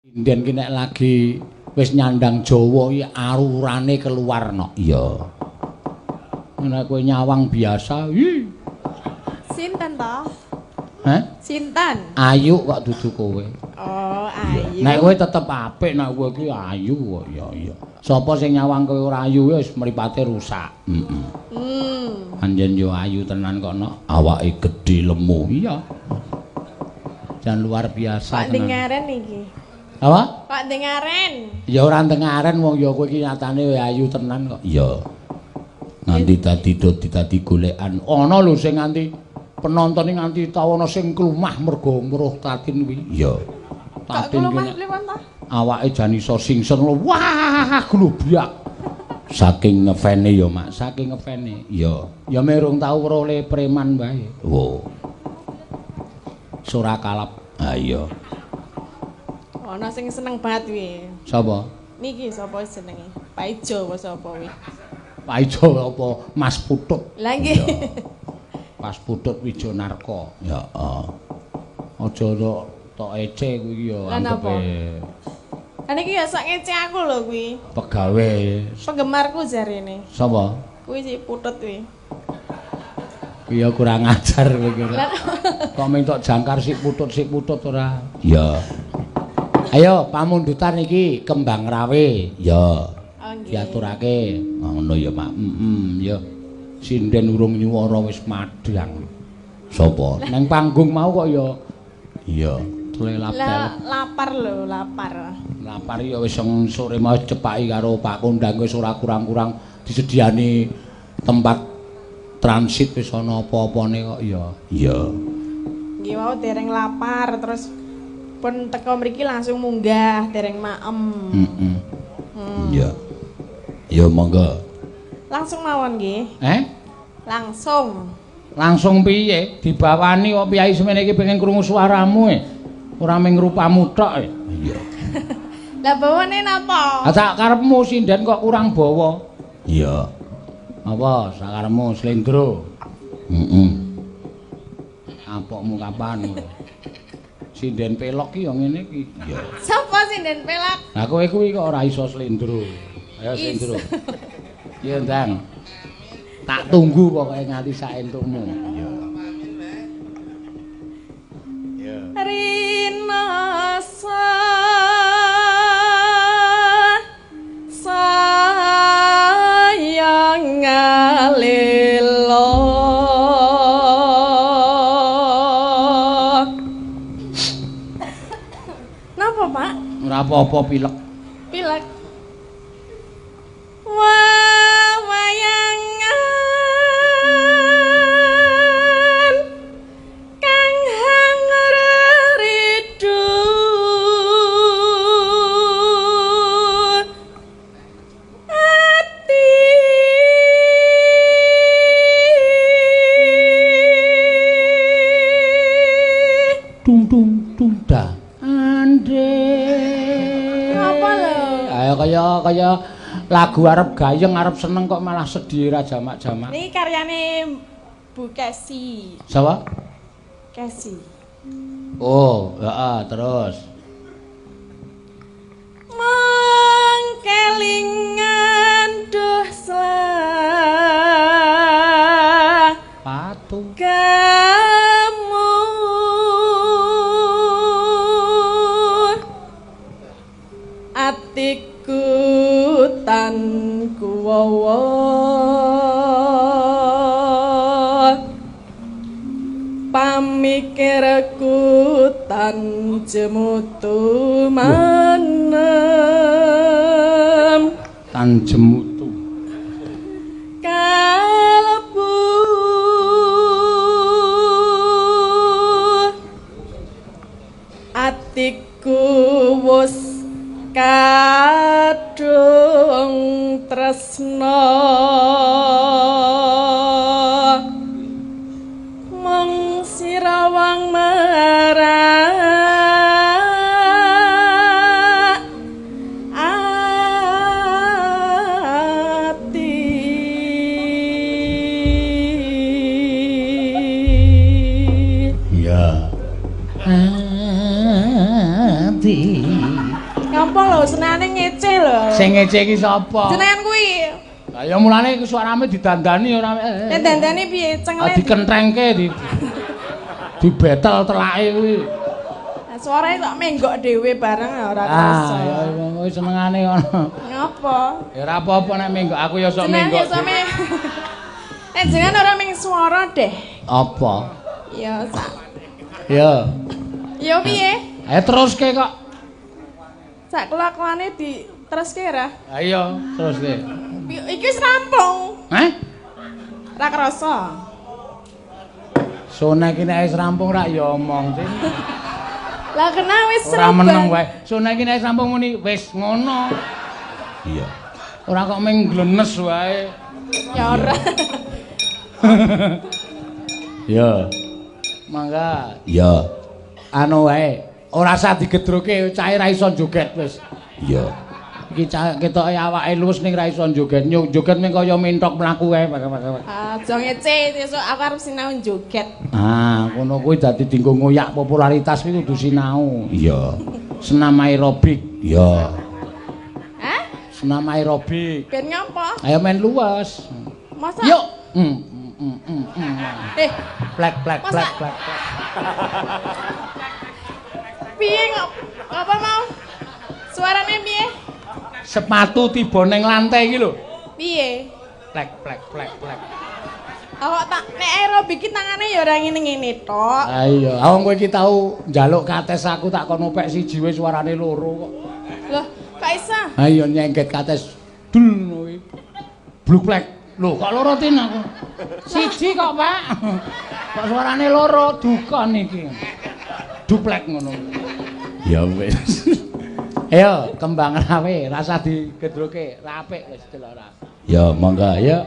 Inden ki nek lagi wis nyandang Jawa iki arurane keluar no. Iya. Nek kowe nyawang biasa, ih. Sinten to? Hah? Sinten? Ayu kok dudu kowe. Oh, ayu. Nek kowe tetep apik, nek kowe iki ayu kok. Ya iya. Sapa sing nyawang kowe ora ayu wis mripate rusak. Heeh. Anjen yo ayu tenan kok no. Awake gedhe lemu. Iya. Jan luar biasa tenan. Pak dengaren iki. Apa? Pak dengaren. Ya ora dengaren wong ya kowe iki nyatane ayu tenan kok. Iya. Nganti dadi dadi golekan. Ana lho sing nganti penonton iki nganti tau ana sing klumah mergo weruh Tatin kuwi. Iya. Tatin kuwi awake jan iso singsen lho. Wah, glubyak. Saking ngefane ya, Mak. Saking ngefane. Iya. Ya merung tau weruh le preman wae. Wo. Sora kalap. Ha iya. Ana sing seneng banget kuwi. Sapa? Niki sapa jenenge? Pak Ijo apa sapa kuwi? Pak Ijo apa Mas Putut? Lah nggih. Mas Putut Wijonarko. Ya heeh. Aja tok ece kuwi ya anggepe. Lah niki ya sak ngece aku lho kuwi. Pegawe. Penggemarku jarene. Sapa? Kuwi si Putut kuwi. Kuwi ya kurang ajar kowe iki. Kok mung tok jangkar si Putut ora. Iya. Ayo pamundutan iki Kembang Rawe. Ya. Diaturake. Ngono ya, Mak. Heeh, ya. Sinden urung nyuwara wis madhang. Sapa? Nang panggung mau kok ya. Iya, tlelap-telep. Lapar lho, lapar. Lapar ya wis sore mau cepaki karo Pak Kondang wis ora kurang-kurang disediani tempat transit wis ana apa-apane kok ya. Iya. Nggih wau dereng lapar terus pun teko mriki langsung munggah dereng maem. Heeh. Iya. Ya monggo. Langsung mawon nggih. Eh? Langsung. Langsung piye? Dibawani kok piyai semene iki pengen krungu suaramu e. Ora mung rupamu tok e. Iya. Lah bawane napa? Ha sak karepmu sinden kok kurang bawa. Iya. Apa sakarepmu slendro? Heeh. Apokmu kapan kowe? Sinden pelok ki ya ngene iki. Iya. Sapa sinden pelok? Lah kowe kuwi kok ora iso slendro. Ayo slendro. Iya, Ndang. Tak tunggu pokoke nganti sak entukmu. Iya. Iya. Rina sayang ngalilo. Napa, Pak? Ora apa-apa pilek. Pilek. Wawayangan kang hangridu ati tung tung tung dah ande. Apa lho? Ayo kaya lagu arep gayeng arep seneng kok malah sedih ra jamak-jamak. Niki karyane Bu Kesi. Sapa? Kesi. Oh, heeh, terus. Mangkelingan duh patu kamu atiku tan kuwawa pamikirku tan jemutu manem tan jemutu kalebu atiku wus kadung tresna mung sirawang merak ati. Iya. Ati. Ngapa lho senane ngece lho. Sing ngece iki sapa? Jenengan kuwi. Lah ya mulane iku suarane didandani ora. Nek dandani piye cengle? Dikentrengke di dibetel telake kuwi. Lah suarane kok menggok dhewe bareng ora kerasa. Ah, ya kuwi senengane ngono. Ngapa? Ya ora apa-apa nek menggok aku ya sok menggok. Nek jenengan ora ming swara deh. Apa? Ya sak. Ya. Ya piye? Ayo teruske kok. Sak kelakuane di teruske ra? Ayo teruske. Iki wis rampung. Hah? Ra krasa. Sone iki nek wis rampung rak ya omong sih. Lah kena wis ora meneng wae. Sone iki nek wis rampung muni wis ngono. Iya. Ora kok mung glenes wae. Ya ora. Ya. Mangga. Ya. Anu wae, ora usah digedroke, cahe ra iso joget wis. Iya. Iki cah ketoke awake luwes ning ra iso joget. Joget mung kaya mentok mlaku wae. Aja ngece, sesuk aku arep sinau joget. Ah, ngono kuwi dadi dienggo ngoyak popularitas kuwi kudu sinau. Iya. Senam aerobik. Iya. Hah? Senam aerobik. Ben ngopo? Ayo main luwes. Masa? Yuk. Plek plek plek plek. Piye kok? Apa mau? Suarane piye? Sepatu tiba ning lantai iki lho. Piye? Plek plek plek plek. Awak tak nek aerobik iki tangane ya ora ngene-ngene tok. Ha iya, wong kowe iki tau njaluk kates aku tak kon opek siji wis suarane loro kok. Loh, kok iso? Ha iya nyengget kates dul kuwi. Bluk plek. Lho, kok loro tin aku? Siji kok, Pak. Kok suarane loro duka niki. Duplek ngono. Ya wis. Ayo, kembang rawe, rasa digedroke, ra apik wis delok ora. Ya monggo, ayo.